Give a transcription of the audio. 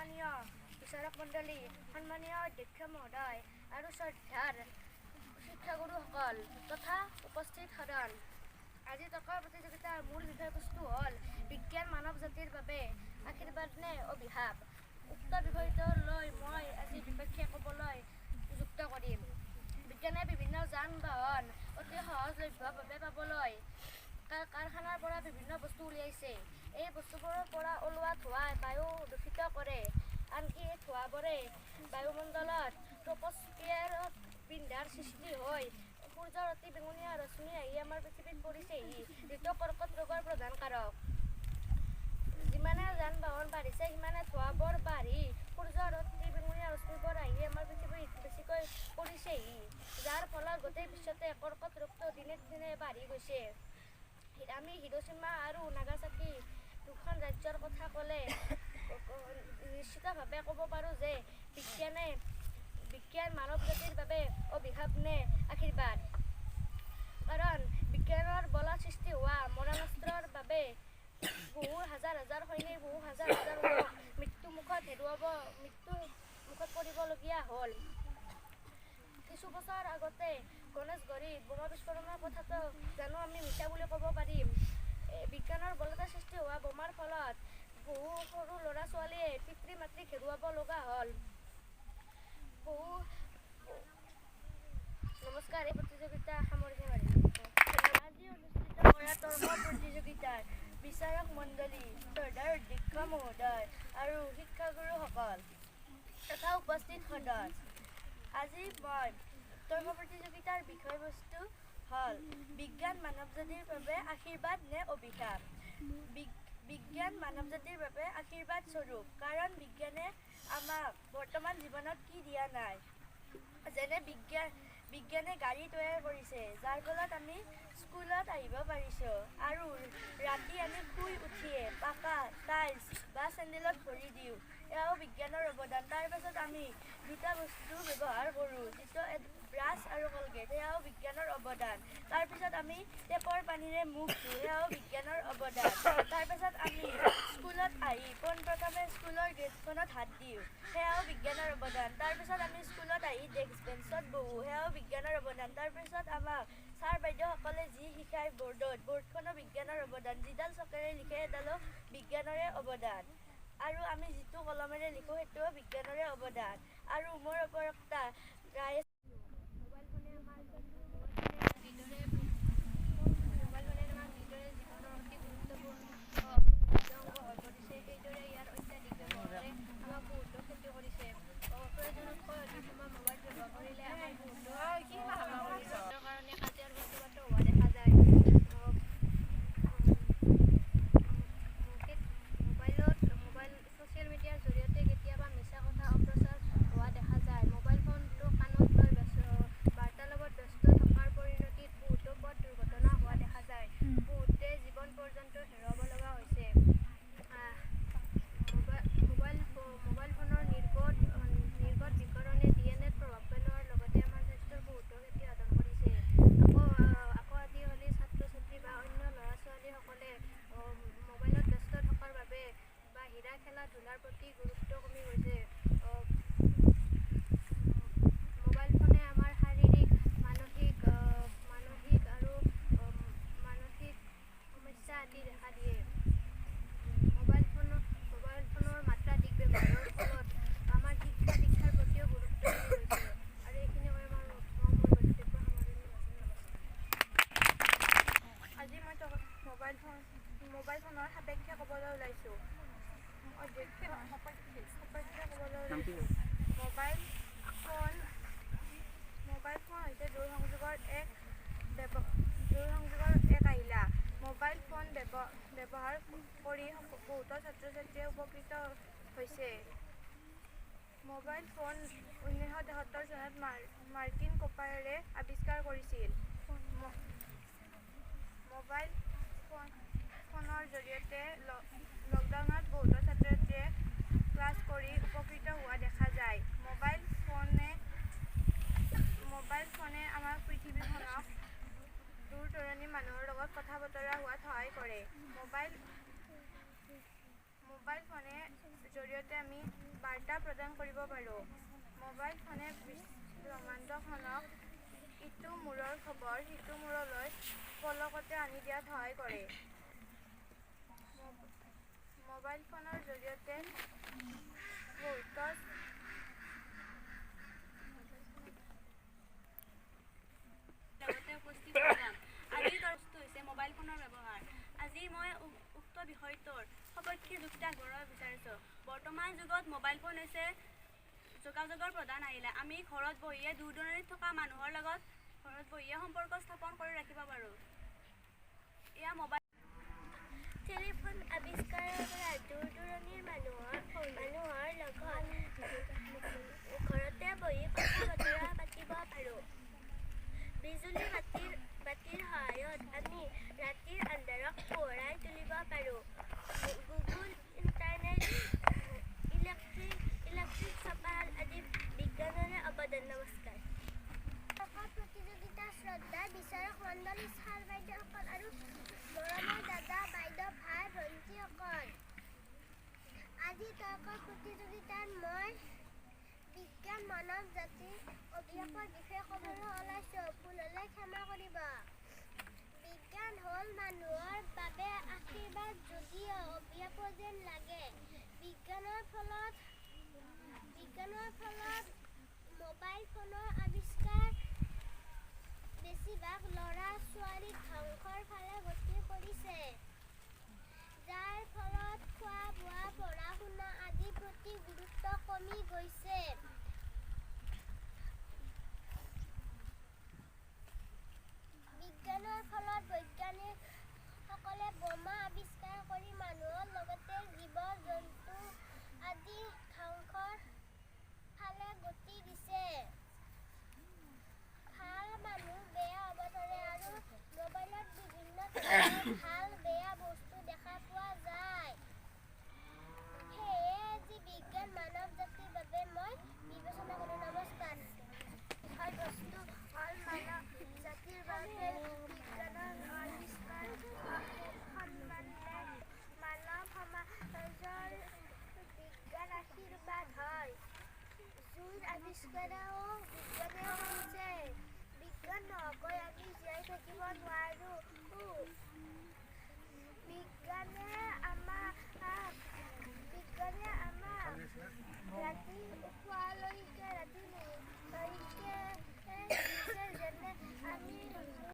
সন্মানীয় বিচাৰক মণ্ডলী, সন্মানীয় অধ্যক্ষ মহোদয় আৰু শ্ৰদ্ধাৰ শিক্ষাগুৰুসকল তথা উপস্থিত সদন। আজি তৰ্ক প্ৰতিযোগিতাৰ মূল বিষয়বস্তু হ'ল বিজ্ঞান মানৱ জাতিৰ বাবে আশীৰ্বাদ নে অভিশাপ। উক্ত বিষয়টো লৈ মই আজি বিপক্ষে ক'বলৈ যুক্ত কৰিম। বিজ্ঞানে বিভিন্ন যান বাহন অতি সহজলভ্যভাৱে পাবলৈ কাৰখানাৰ পৰা বিভিন্ন বস্তু উলিয়াইছে। এই বস্তুবোৰৰ পৰা ওলোৱা ধোঁৱাই বায়ু দূষিত কৰে। আনকি এই ধোঁৱাবোৰে বায়ুমণ্ডলত ট্ৰপস্ফিয়াৰত বিন্ধাৰ সৃষ্টি হৈ সূৰ্যৰ অতি বেঙুনীয়া ৰশ্মি আহি আমাৰ পৃথিৱীত পৰিছেহি, যিটো কৰ্কট ৰোগৰ প্ৰধান কাৰক। যিমানে যান বাহন বাঢ়িছে, সিমানে ধোঁৱাবোৰ বাঢ়ি সূৰ্যৰ অতি বেঙুনীয়া ৰশ্মিবোৰ আহি আমাৰ পৃথিৱীত বেছিকৈ পৰিছেহি, যাৰ ফলত গোটেই বিশ্বতে কৰ্কট ৰোগটো দিনে দিনে বাঢ়ি গৈছে। আমি হিৰোচিমা আৰু নাগাচাকি দুখন ৰাজ্যৰ কথা ক'লে নিশ্চিতভাৱে ক'ব পাৰোঁ যে বিজ্ঞান মানৱ জাতিৰ বাবে অভিশাপ নে আশীৰ্বাদ। কাৰণ বিজ্ঞানৰ বলত সৃষ্টি হোৱা মৰণাস্ত্ৰৰ বাবে বহু হাজাৰ হাজাৰ সৈনিক, বহু হাজাৰ হাজাৰ লোক মৃত্যু মুখত পৰিবলগীয়া হ'ল। কিছু বছৰ আগতে গণেশগুৰিত বোমা বিস্ফোৰণৰ কথাটো জানো আমি মিছা বুলি ক'ব পাৰিম? বিজ্ঞানৰ বলতে সৃষ্টি হোৱা বোমাৰ ফলত বহু সৰু ল'ৰা ছোৱালীয়ে পিতৃ মাতৃক হেৰুৱাব লগা হ'ল। বহু নমস্কাৰ, এই প্ৰতিযোগিতা সামৰণি মাৰিলোঁ। আজি অনুষ্ঠিত কৰা তৰ্ক প্ৰতিযোগিতাৰ বিচাৰক মণ্ডলী, শ্ৰদ্ধাৰ অধ্যক্ষ মহোদয় আৰু শিক্ষাগুৰুসকল তথা উপস্থিত সদন, আজি মই তৰ্ক প্ৰতিযোগিতাৰ বিষয়বস্তু হ'ল বিজ্ঞান মানৱ জাতিৰ বাবে আশীৰ্বাদ নে অভিশাপ। বিজ্ঞান মানৱ জাতিৰ বাবে আশীৰ্বাদ স্বৰূপ, কাৰণ বিজ্ঞানে আমাক বৰ্তমান জীৱনত কি দিয়া নাই। যেনে বিজ্ঞানে গাড়ী তৈয়াৰ কৰিছে, যাৰ ফলত আমি স্কুলত আহিব পাৰিছোঁ আৰু ৰাতি আমি শুই উঠিয়ে পাকা টাইলছ বা চেণ্ডেলত ভৰি দিওঁ, এয়াও বিজ্ঞানৰ অৱদান। তাৰপাছত আমি দুটা বস্তু ব্যৱহাৰ কৰোঁ, যিটো ব্ৰাছ আৰু কলগেট, সেয়াও বিজ্ঞানৰ অৱদান। তাৰপিছত আমি টেপৰ পানীৰে মুখ ধুওঁ, সেয়াও বিজ্ঞানৰ অৱদান। তাৰপাছত আমি স্কুলত আহি পোনপ্ৰথমে স্কুলৰ গেটখনত হাত দিওঁ, সেয়াও বিজ্ঞানৰ অৱদান। তাৰপিছত আমি স্কুলত আহি ডেস্ক বেঞ্চত বহোঁ, সেয়াও বিজ্ঞানৰ অৱদান। তাৰপিছত আমাক ছাৰ বাইদেউসকলে যি শিকায় বৰ্ডত, বৰ্ডখনো বিজ্ঞানৰ অৱদান। যিডাল চকেৰে লিখে সেইডালো বিজ্ঞানৰে অৱদান। আৰু আমি যিটো কলমেৰে লিখোঁ সেইটোও বিজ্ঞানৰে অৱদান। আৰু মোৰ ওপৰোক্তা ৰায়। মোবাইল ফোনে আমাক যিদৰে জীৱনৰ অতি গুৰুত্বপূৰ্ণ অংগ হৈ পৰিছে, সেইদৰে ইয়াৰ অত্যাধিক ব্যৱহাৰে আমাক বহুতো ক্ষতি কৰিছে। প্ৰয়োজনতকৈ অধিক সময় মোবাইল ব্যৱহাৰ কৰিলে আমাৰ বহুতো কাৰণে কাজিয়াৰ পক্ষপাতো হোৱা দেখা যায়। মোবাইল ছ'চিয়েল মিডিয়াৰ জৰিয়তে কেতিয়াবা মিছা কথা অপ্ৰচাৰ হোৱা দেখা যায়। মোবাইল ফোনটো কাণত লৈ বাৰ্তালাপত ব্যস্ত থকাৰ পৰিণতিত বহুতো পথ দুৰ্ঘটনা হোৱা দেখা যায়। বহুতে জীৱন পৰ্যন্ত হেৰুৱাব লগা হৈছে। মোবাইল ফোনৰ নিৰ্গত বিকিৰণে ডিএনএত প্ৰভাৱ পেলোৱাৰ লগতে আমাৰ স্বাস্থ্যৰ বহুতো ক্ষতি সাধন কৰিছে। আকৌ আজিকালি ছাত্ৰ ছাত্ৰী বা অন্য ল'ৰা ছোৱালীসকলে মোবাইলত ব্যস্ত থকাৰ বাবে বাহিৰা খেলা ধূলাৰ প্ৰতি গুৰুত্ব কমি গৈছে। মোবাইল ফোনে আমাৰ শাৰীৰিক, মানসিক আৰু মানসিক সমস্যা আদি দেখা দিয়ে। মোবাইল ফোনৰ মাত্ৰাধিক ব্যৱহাৰৰ ফলত আমাৰ শিক্ষা দীক্ষাৰ প্ৰতিও গুৰুত্ব কমি গৈছে। আৰু এইখিনি কৈ মই মোৰ বক্তব্য সামৰণি মাৰিছোঁ। নমস্কাৰ। আজি মই মোবাইল ফোনৰ সাপেক্ষে ক'বলৈ ওলাইছোঁ। অধ্যক্ষ, সপক্ষে ক'বলৈ ওলাইছোঁ। মোবাইল ফোন হৈছে দূৰ সংযোগৰ এক আহিলা। মোবাইল ফোন ব্যৱহাৰ কৰি বহুতো ছাত্ৰ ছাত্ৰীয়ে উপকৃত হৈছে। মোবাইল ফোন 1973 চনত মাৰ্টিন কুপাৰে আৱিষ্কাৰ কৰিছিল। মোবাইল ফোনৰ জৰিয়তে লকডাউনত বহুতো ছাত্ৰ ছাত্ৰীয়ে ক্লাছ কৰি উপকৃত হোৱা দেখা যায়। মোবাইল ফোনে আমাৰ পৃথিৱীখনক দূৰ দূৰণিৰ মানুহৰ লগত কথা বতৰা হোৱাত সহায় কৰে। মোবাইল ফোনে জৰিয়তে আমি বাৰ্তা প্ৰদান কৰিব পাৰোঁ। মোবাইল ফোনে ব্ৰহ্মাণ্ডখনক ইটো মূৰৰ খবৰ সিটো মূৰলৈ পলকতে আনি দিয়াত সহায় কৰে। মোবাইল ফোনৰ জৰিয়তে বহুতো লগতে উপস্থিত আজিৰ বস্তু হৈছে মোবাইল ফোনৰ ব্যৱহাৰ। আজি মই উক্ত বিষয়টোৰ সপক্ষে যুক্তি আগবঢ়াব বিচাৰিছোঁ। বৰ্তমান যুগত মোবাইল ফোন হৈছে যোগাযোগৰ প্ৰধান আহিলা। আমি ঘৰত বহিয়ে দূৰ দূৰণিত থকা মানুহৰ লগত ঘৰত বহিয়ে সম্পৰ্ক স্থাপন কৰি ৰাখিব পাৰোঁ। এয়া মোবাইল টেলিফোন আৱিষ্কাৰৰ পৰা দূৰ দূৰণিৰ মানুহৰ লগত ঘৰতে বহি কথা বতৰা পাতিব পাৰোঁ। বিজুলী বাতিৰ সহায়ত আমি ৰাতিৰ আন্ধাৰক পোহৰাই তুলিব পাৰোঁ। গুগল, ইণ্টাৰনেট, ইলেক্ট্ৰিক চপাশাল আদি বিজ্ঞানৰে অৱদান। নমস্কাৰ। প্ৰতিযোগিতা শ্ৰদ্ধাৰ বিচাৰক মণ্ডলী, ছাৰ বাইদেউসকল আৰু মৰমৰ দাদা বাইদেউ ভাই ভণ্টীসকল, আজি তৰ্ক প্ৰতিযোগিতাত মই বিজ্ঞান মানৱ জাতিৰ অভিশাপৰ বিষয়ে ক'বলৈ ওলাইছোঁ। ভুল হ'লে ক্ষমা কৰিব। বিজ্ঞান হ'ল মানুহৰ বাবে আশীৰ্বাদ যদিও অভিশাপো যেন লাগে। বিজ্ঞানৰ ফলত মোবাইল ফোনৰ আৱিষ্কাৰ বেছিভাগ ল'ৰা ছোৱালীক ধ্বংসৰ ফালে গতি কৰিছে, যাৰ ফলত খোৱা বোৱা, পঢ়া শুনা আদিৰ প্ৰতি গুৰুত্ব কমি গৈছে। বিজ্ঞানৰ ফলত বৈজ্ঞানিকসকলে বোমা আৱিষ্কাৰ কৰি মানুহৰ লগতে জীৱ